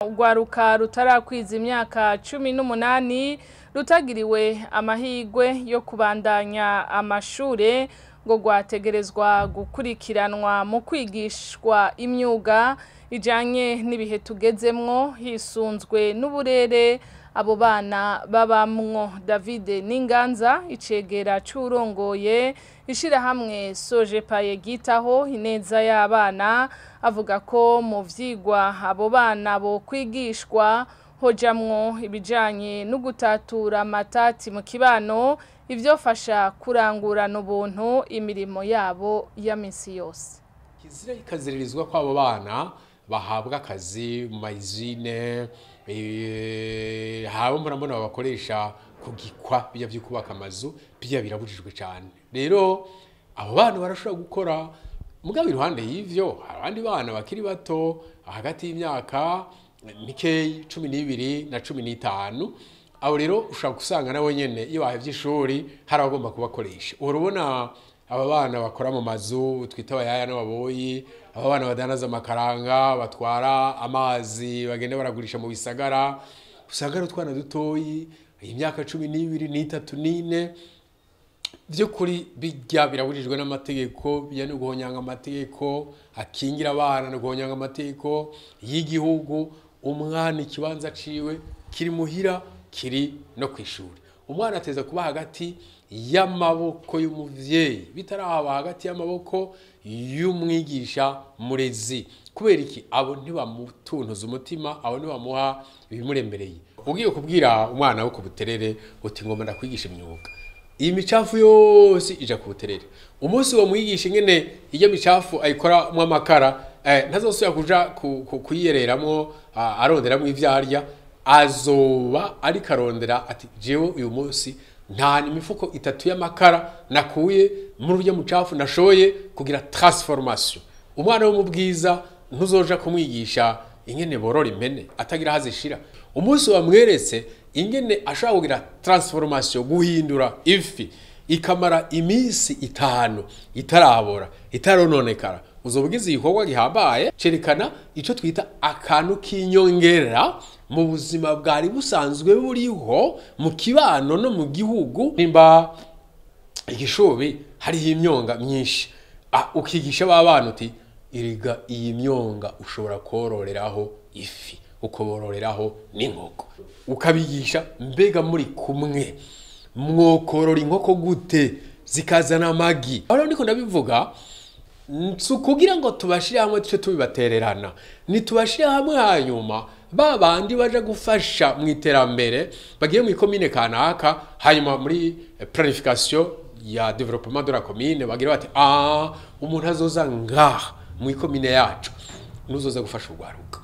Urwaruka rutarakwiza imyaka 18 rutagiriwe amahirwe yo kubandanya amashure ngo rwategerezwa gukurikiranwa mu kwigishwa imyuga ijanye n'ibihe tugezemwo hisunzwe n'uburere abo bana babamwo. David Ninganza, icegera c'uwurongoye ishirahamwe Sojepaye ryitaho ineza y'abana, avuga ko mu vyigwa abo bana bokwigishwa hojamwo ibijanye no gutatura amatati mu kibano, ivyofasha kurangurana ubuntu imirimo yabo ya misi yose. Kizira ikaziririzwa ko abo bana bahabwa akazi mu mayizine, haba murabona babakoresha kugikwa bijya vyo kubaka amazu, bijya birabujijwe cyane. Rero abo bana barashobora gukora, mugabo iruhande y'ivyo hari abandi bana bakiri bato hagati y'imyaka mikeyi 12 na 15. Abo rero ushobora gusanga nabo nyene iyo bahevye ishuri hari abagomba kubakoresha. Urabona aba bana bakora mu mazu twita abayaya n'ababoyi, aba bana badandaza amakaranga, batwara amazi, bagenda baragurisha mu bisagara, usanga ari utwana dutoyi, imyaka 12 n'itatu n'ine. Vy'ukuri bijya birabujijwe n'amategeko, bijya no guhonyanga amategeko akingira abana, no guhonyanga amategeko y'igihugu. Umwana ikibanza ciwe kiri muhira, kiri no kw'ishuri. Umwana ateza kuba hagati y'amaboko y'umuvyeyi, bitaraba hagati y'amaboko y'umwigisha murezi. Kubera iki? Abo ntibamutuntuza umutima, abo ntibamuha ibimurembereye. Ugiye kubwira umwana wo ku Buterere uti ngomba ndakwigisha imyuga, iyi micafu yose ija ku Buterere. Umunsi wo mwigisha ingene iyo micafu ayikoramwo amakara, ntazosubira kuja kuyiyereramwo aronderamwo ivyo arya, azoba ariko arondera ati jewe uyu munsi nta imifuko 3 y'amakara nakuye muri urya mucafu nashoye kugira transformation. Umwana wo mu bwiza ntuzoja kumwigisha ingene borora impene atagira hazishira. Umunsi wamweretse ingene ashobora kugira transformation, guhindura ifi ikamara iminsi 5 itarabora itarononekara, uzobugize igikorwa gihambaye cerekana ico twita akantu k'inyongera mu buzima bwari busanzwe buriho mu kibano no mu gihugu. Nimba igishubi hariho imyonga myinshi, ukigisha ba bana uti iriga iyi myonga ushobora kororeraho ifi, ukobororeraho n'inkoko, ukabigisha mbega muri kumwe mwokorora inkoko gute zikazana amagi. Aho ndiko ndabivuga kugira ngo tubashire hamwe tuce tubibatererana, nitubashire hamwe hanyuma ba bandi baje gufasha mu iterambere bagiye mu commune kanaka, hanyuma muri planification ya développement de la commune bagira bati umuntu azoza ngaha mu commune yacu nuzoza gufasha urwaruka.